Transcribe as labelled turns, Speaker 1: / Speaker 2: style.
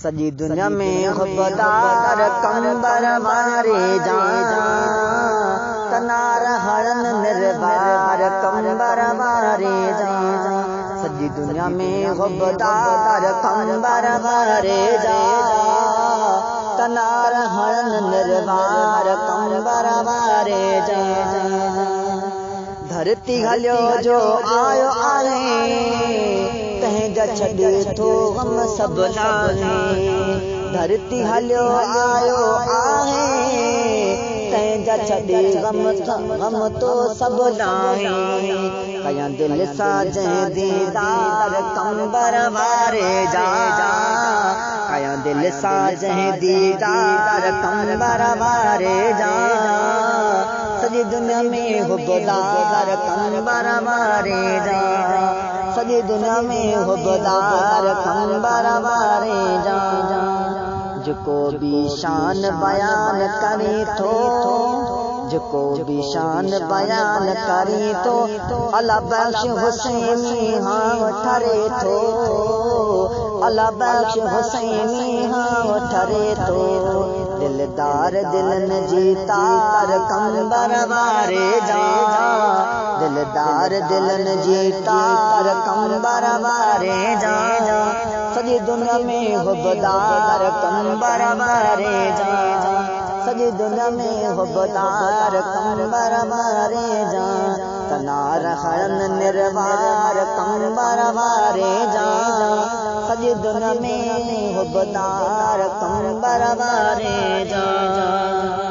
Speaker 1: سڄي دنيا ۾ حبدار قمبر واري جا، تنار هڻن نروار قمبر واري جا. سڄي دنيا ۾ حبدار قمبر واري جا، تنار هڻن نروار قمبر واري جا. ڌرتي هليو جو آيو آهي، تنهن جا ڇڏي ٿو غم سڀ لاهي. ڌرتي هليو آيو آهي، تنهن جا ڇڏي غم غم تو سڀ لاهي. ڪيان دل سان جنهن ديدار قمبر واري جا، ڪيان دل سان جنهن ديدار قمبر واري جا. سڄي دنيا ۾ حبدار قمبر واري جا، سڄي دنيا ۾ حبدار قمبر واري جا. جيڪو به شان بيان ڪري ٿو، جيڪو به شان بيان ڪري ٿو، الله بخش حسيني هان ٺري ٿو، الله بخش حسيني هان ٺري ٿو. دلدار دلن جي تار قمبر واري جا، دلدار دلن جي تار قمبر واري جا. سڄي دنيا ۾ حبدار قمبر واري جا، سڄي دنيا ۾ حبدار قمبر واري جا. تنار هڻن نروار قمبر واري جا، سڄي دنيا ۾ حبدار قمبر واري جا.